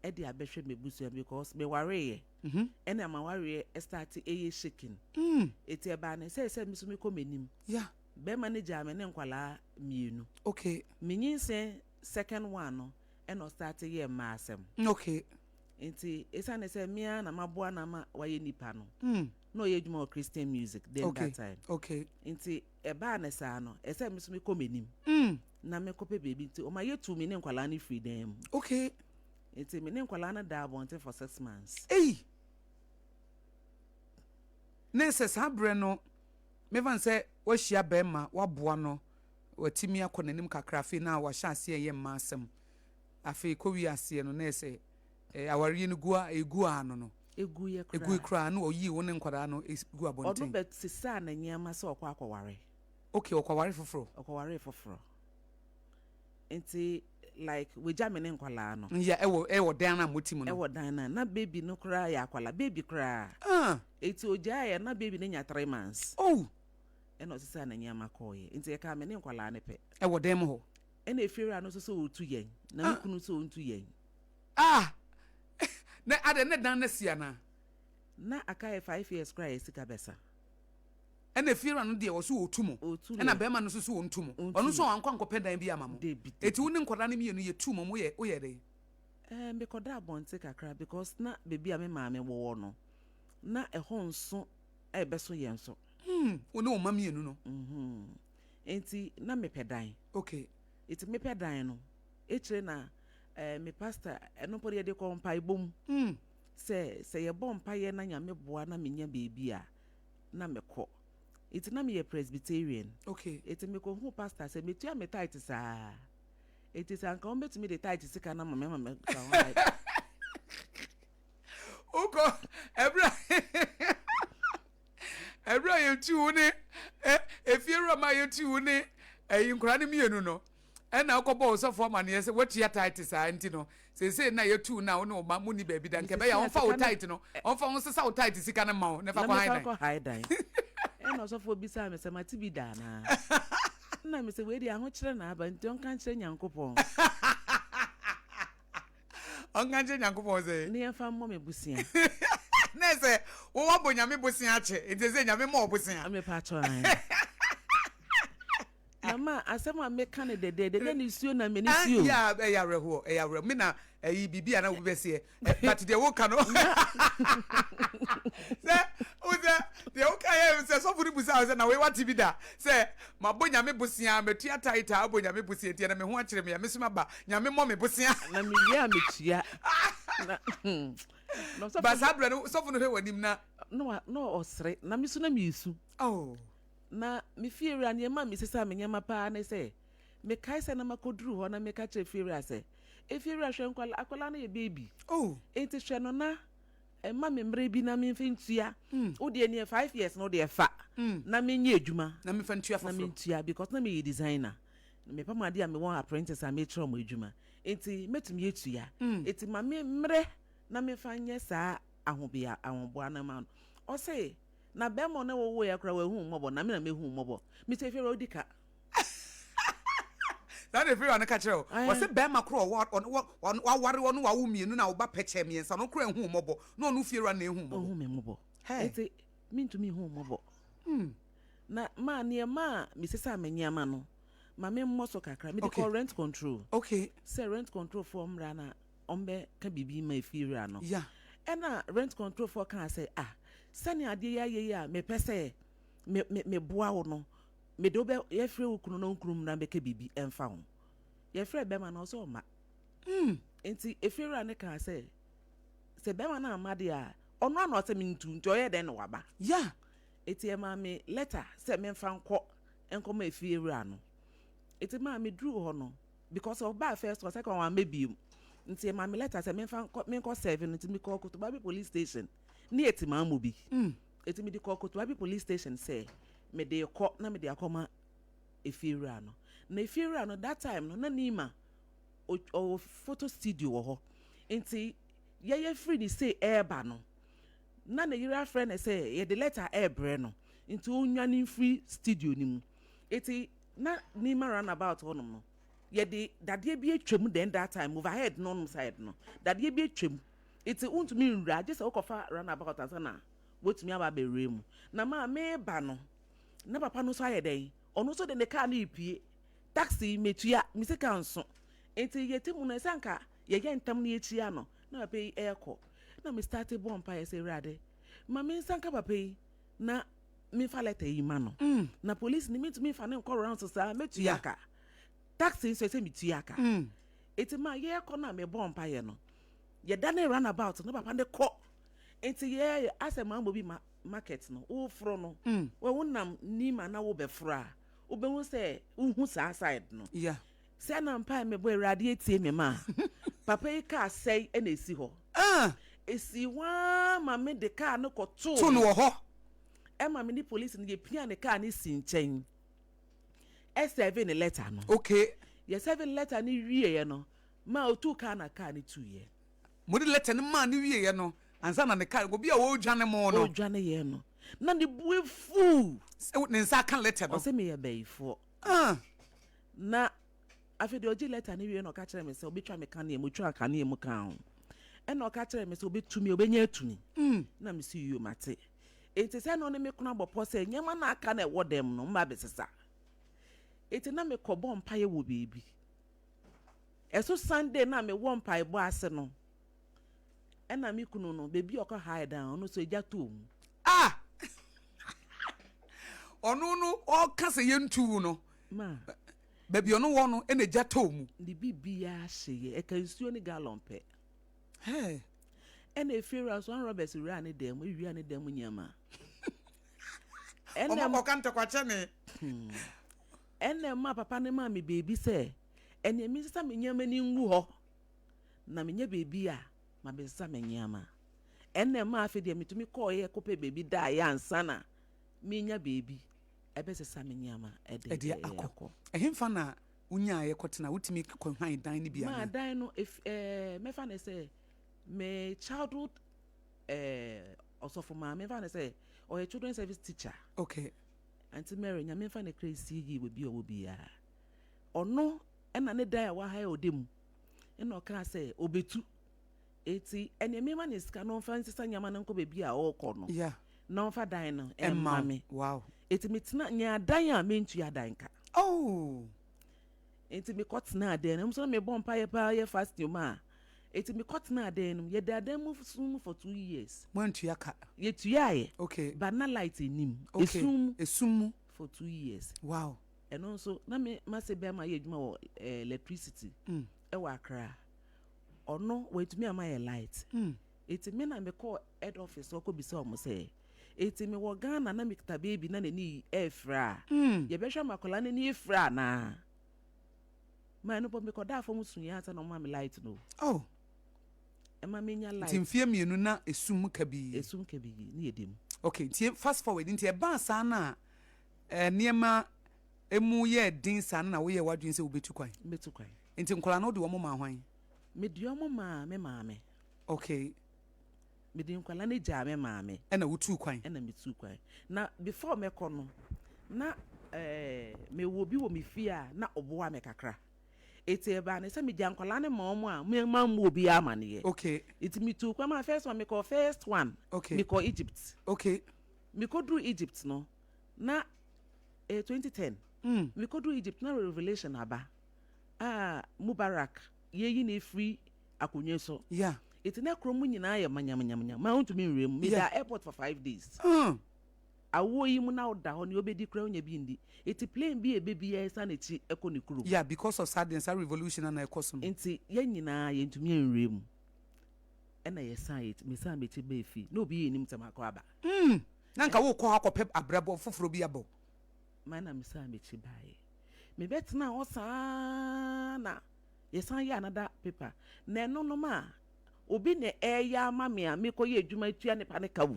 De abɛhwɛ m'abusua because mewareeɛ ɛna m'awareɛ start ɛyɛ shaking. Eti ɛbaa ne sɛ sɛ me so mekɔ m'anim. Bɛrima no gyaa me ne nkwalaa mmienu. Menyinsɛn second one no, ɛna ɔstart yɛɛ mmaa asɛm. Nti esiane sɛ me ara na maboa no ama wayɛ nipa no, na ɔyɛ adwuma wɔ Christian music then that time. Nti ɛbaa ne saa no, ɛsɛ me so mekɔ m'anim na mekɔpɛ baabi, nti ɔma yɛtuu me ne nkwalaa no firi dan mu. Nti me ne nkwalaa no daa abɔnten for 6 months. Ei, ne sɛ saa berɛ no, mefa n sɛ wahyia bɛrima, waboa no, watumi akɔ n'anim kakra, afei na wahyɛ aseɛ ɛyɛ mma asɛm, afei kɔwie aseɛ no na ɛsɛ awareɛ no gu a ɛgu a no Egu yɛ ɛgu koraa. Koraa na ɔyii wo ne nkwadaa no gu Ɔno abɔnten. bɛ sesaa ne nneɛma sɛ ɔkɔ akɔware. Okay, ɔkɔware foforɔ. Ɔkɔware foforɔ. Nti like wagya me ne nkwalaa no. Ya, ɛwɔ dan no a moti mu no. Ɛwɔ dan no a na baby no koraa yɛ akwalaa, baby koraa. Eti ogyaeɛ na baby no nya 3 months. Ɛna ɔsesaa ne nneɛma kɔɔeɛ. Nti ɛkaa me ne nkwalaa no pɛ. Ɛwɔ dan mu hɔ. Ɛna efiewura no nso sɛ ɔretu yɛn. Na me kunu sɛ ɔntu yɛn. Ah, na adɛ ne dan no si anaa? Na aka yɛ 5 years koraa yɛ sika bɛsa. Ɛna efiewura no deɛ, wɔ so wɔtu mu. Ɔtu ɛna yɛn. Bɛrima no nso so wɔntu mu. Ɔntu ɔno nso mu. wankɔ ankɔpɛ dan bi ama mo. Debi. Eti wo ne nkwadaa no mmienu yɛtu mo, moyɛ woyɛ dɛn? Ɛɛ, mekɔda abɔnten kakra because na baabi a me maame wɔwɔ no, na ɛhɔ nso ɛbɛso yɛn so. Wo ne wo mma mmienu no. Nti na mepɛ dan. Nti mepɛ dan no, ekyire na me pastor ɛno mpo de yɛde kɔ mpaebɔ mu. Sɛ yɛbɔ mpaeɛ na Nyame boa na menya baabi a, na mekɔ. Nti na meyɛ Presbyterian. Nti mekɔhu pastor sɛ metua me tithe saa. Nti sɛ anka wɔn bɛtumi de tithe sika no ama me ama me ka ho ayɛ. Wokɔ ɛberɛ a yɛtu wo ne efiewura ma yɛtu wo ne ɛyi nkwadaa no mmienu no, ɛna wokɔbɔ wo sɔfoɔ amanneɛ sɛ woatua tithe saa, nti no seesei na yɛtu na wo ne wo ma monni baabi da, nka ɛbɛyɛ a ɔmfa wo tithe no, ɔmfa wo nsesa wo tithe sika no ma wo ne fa Na kɔ han mefa dan. kɔ hae dan. Ɛna ɔsɔfoɔ bisaa me sɛ mate bi da anaa? Na me sɛ wei deɛ ahokyerɛ na aba, nti ɔnka nkyerɛ Nyankopɔn. Ɔnka nkyerɛ Nyankopɔn sɛ ne yɛmfa mmɔ me bosea. Na sɛ wowabɔ Nyame bosea akyɛ, nti sɛ Nyame ma wo bosea. Mepa kyɛw an. Na ma asɛm a meka no dɛdɛɛdɛ na nisuo na m'ani Ah, si o. Ya, ɛyɛ awerɛhoɔ, ɛyɛ awerɛhoɔ. Me na ɛyi biribi a na wobi bɛseɛ, but deɛ woka no sɛ wo sɛ deɛ woka yɛ sɛ sɔfo no busa wo sɛ na wei wate bi da sɛ mabɔ Nyame bosea, matua tithe abɔ Nyame bosea, nti ɛna me ho akyerɛ me a me so maba Nyame mmɔ me bosea. Na mewie a metua. Na ɔsɔfo ba saa berɛ no sɔfo no hwɛ w'anim na na ɔsere na me so na mesu. Oh. Na me fiewura, nneɛma a mesesa me nneɛma paa ne sɛ mekae sɛ na makɔduru hɔ na meka kyerɛ fiewura sɛ, efiewura, hwɛ nkwala, akwadaa no yɛ baby. Nti hwɛ no na ɛma me mmerɛ bi na memfa ntua. Wo deɛ neɛ 5 years no, wo deɛ fa na menyɛ adwuma na memfa ntua na foforɔ. Mentua because na meyɛ designer, mepam adeɛ a mewɔ apprentice a mekyerɛ ɔmo adwuma, nti mɛtumi atua. Nti ma me mmerɛ na memfa nyɛ saa ahobea ahoboa no ma no. Ɔse na bɛrima no wɔwɔ yɛ koraa wahu mmɔbɔ, na me na mehu mmɔbɔ. Mesɛ efiewura, wodi ka. Saa na efiewura no ka kyerɛ wo? Wɔsɛ bɛrima korɔ waware ɔno, wawo mmienu na woba pɛkyɛ mmiɛnsa no korɔ ehu mmɔbɔ, na ɔno fiewura na ehu mmɔbɔ. Ɔhu me mmɔbɔ. Hey. Nti mentumi hu mmɔbɔ. Na ma nneɛma a mesesa me nneɛma no, ma memmɔ so kakra. Mede kɔ rent control sɛ rent control foɔ mmra na ɔmbɛka biribi ma efiewura no. Ɛna rent control foɔ kaa sɛ, ah, sɛnea adeɛ yi ayɛ yi a mepɛ sɛ me me meboa wo no, mede wo bɛ yɛfrɛ wo kunu na wo kunu mmra bɛka biribi ɛmfa ho. Yɛfrɛ bɛrima no, ɔsɛ ɔma. Nti efiewura no kaa sɛ bɛrima no amma deɛ a, ɔno ano ɔsɛ mentu, nti ɔyɛ dɛn na waba? Eti ɛmaa me letter sɛ memfa nkɔ nkɔma efiewura no. Eti maa me duru hɔ no, because ɔbaa first one, second one amma biem, nti ɛmaa me letter sɛ memfa nkɔ, menkɔ serve no. Nti mekɔɔ Kotobabi Police Station ne yɛ ti maa mo bi. Eti mede kɔɔ Kotobabi Police Station sɛ mede kɔ na mede akɔma efiewura no. Na efiewura no, that time no na Nima ɔwɔ photo studio wɔ hɔ, nti yɛyɛ firi ne se ɛɛba no na ne yere afrɛ no sɛ yɛde letter ɛɛbrɛ no, nti ɔnwane mfiri studio no mu. Eti na Nima roundabout hɔnom no. Yɛde dadeɛ bi atwam. Then that time overhead no nom side no, dadeɛ bi atwam, nti wontumi nwura gye sɛ wokɔfa roundabout ansa na wotumi aba abɛwura mu. Na maa meba no, na papa no nso ayɛ dɛn, ɔno nso de ne kaa no repie. Taxi metua me sika nso, nti yɛte mu no, ɛsɛ anka yɛyɛ ntam no, yɛkyia no na papa yi ɛrekɔ. Na me start bɔ mpaeɛ sɛ, "Awurade, ma me nsa nka papa yi na memfa letter yi ma no." Na police ni mentumi mfa ne nkɔ rounds saa, mɛtua ka. Taxi nso ɛsɛ metua ka. Eti ma yɛrekɔ no a mebɔ mpaeɛ no, yɛda ne roundabout no, papa ne kɔ. Nti yɛ asɛ maa mo bi ma market no woforo no, wɔ wonam nim ana wobɛforo a, wobɛhu sɛ wohu saa side no. Sɛ na mpae mebɔ, Awurade etie me ma papa yi kaa sɛe ɛna esi hɔ. Esi hɔ ara ma me de kaa no kɔtoo To no wɔ hɔ. Ɛma me ne police no yɛpia ne kaa no si nkyɛn, ɛserve ne letter no. Yɛserve letter no wieɛ no, ma otu kaa na kaa no tuiɛ. Mode letter no maa ne wieɛ no ansa na ne kaa obi a wɔredwane mo no. Ɔdwane yɛ no na ne bu efu. Sɛ ne nsa aka letter no. Ɔsɛ meyɛ bɛyifoɔ. Na afei deɛ, ɔgye letter no wie na ɔka kyerɛ me sɛ ɔbɛtwa me kanea mu, otwa kanea mu ka ho, ɛna ɔka kyerɛ me sɛ ɔbɛtumi, ɔbɛnya atumi. Na me si yio, mate. Enti sɛ no ne me kono abɔ pɔ sɛ nneɛma no aka na ɛwɔ dɛm no mma bɛsesa. Enti na mekɔbɔ mpaeɛ wɔ baabi. Ɛso Sunday na mewɔ mpaebɔ ase no, ɛna me kunu no, baabi a ɔkɔ high down ɔno nso egya tɔɔ mu. Ah, ɔno no ɔka sɛ yɛntu no. Ma baabi ɔno wɔ no ɛna gya tɔɔ mu. Ne biribiara hyeeɛ, ɛka nsuo ne gallon pɛ. Hey. Ɛna efiewura nso, armed robbers wura ne dan mu, ewia ne dan mu nneɛma. Ɔmo kɔka ntɔkwakyɛ ne. Ɛna ɛma papa ne maa me beebi sɛ ɛnea mi nsesa me nneɛma ni ngu hɔ na menyɛ beebi a ma bɛsesa me nneɛma. Ɛna ɛma afei deɛ metumi kɔɔyɛ kɔpɛ beebi daeɛ ansa na menya beebi ɛbɛsesa me nneɛma ɛde ɛde akɔ. Ɛhemfa na wonyaeɛ kɔtena? Wotumi kɔhwan dan no bi maa ana? Dan no ef mɛfa ne sɛ me childhood ɔsɔfo maame, mɛfa ne sɛ ɔyɛ children service teacher. Aunty Mary, Nyame mfa ne kra nsie yie wɔ bi a ɔwɔ biara. Ɔno ɛna ne dan a waha yɛ ɔda mu, ɛna ɔkaa sɛ ɔbɛtu, eti ɛnea mema ne sika no, ɔmfa nsesa nneɛma no nkɔ baabi a ɔrekɔ no na ɔmfa dan no ɛmma me. Eti metena nyaa dan a mentua dan ka. Nti mekɔtena dan no mu nso na mebɔ mpaeɛ paa, yɛ fasting mu a. Eti mekɔtena dan no mu, yɛda dan mu sum mu for 2 years. Moantua ka? Yɛtuaeɛ. But na light anim. Esum mu. Esum mu. For 2 years. Ɛno nso na me mase bɛrima yɛ adwuma wɔ electricity ɛwɔ Accra. Ɔno wɔntumi ama yɛ light. Eti me na mekɔɔ head office hɔ kɔbisa ɔmo sɛ, eti mewɔ Ghana na mekita baby na n'ani ɛɛfira a, yɛbɛhwɛ ma akwadaa n'ani efira anaa? Maa no bɔ mekɔdaa fam sunyɛ ansa na ɔmo ma me light no. Ɛma menya light. Nti mfeɛ 2 na esum kabii. Esum kabii ne yɛ dem. Okay, nti fast forward, nti ɛbaa saa na nneɛma emu yɛ den saa no na woyɛ w'adwene sɛ wobɛtu kwan? Mbɛtu kwan. Nti nkwadaa no, wode wɔn maa hwan? Mede ɔmo maa me maame. Mede nkwadaa no gyaa me maame. Ɛna wotuu kwan? Ɛna metuu kwan. Na before mɛkɔ no, na mewɔ bi wɔ me fie a na ɔboa me kakra. Eti ɛbaa ne sɛ megya nkwadaa no ma ɔmo a mema mmu obiara amaneɛ. Eti metuu kwan ma first one, mekɔ first one. Mekɔ Egypt. Mekɔduru Egypt no na 2010. Mekɔduru Egypt na revelation aba a Mubarak yɛyi ne efiri akonnwa so. Eti na kurom nyinaa yɛ manyamanyamanya maa wontumi nwura mu. Meda airport for 5 days. Awoɔ yi mu na woda hɔ nea obɛdi kora wonya bi ndi. Eti plane bi a ebe bi ɛsa n'akyi ɛkɔ ne kurom. Yeah, because of saa deɛ, saa revolution na ɛkɔ so no. Nti yɛn nyinaa yɛntumi nwura mu. Ɛna yɛsan yɛ mesan m'akyi bɛɛ fi na obi yɛ nim sɛ makɔ aba. Na nka wokɔ hɔ akɔpɛ abrabɔ foforɔ bi abɔ. Maa na mesan m'akyi baeɛ. Mebɛtena hɔ saa na yɛsan yɛ another paper na ɛno nom a obi na ɛyɛ ama me a mekɔyɛ adwuma tua nipa ne ka wu.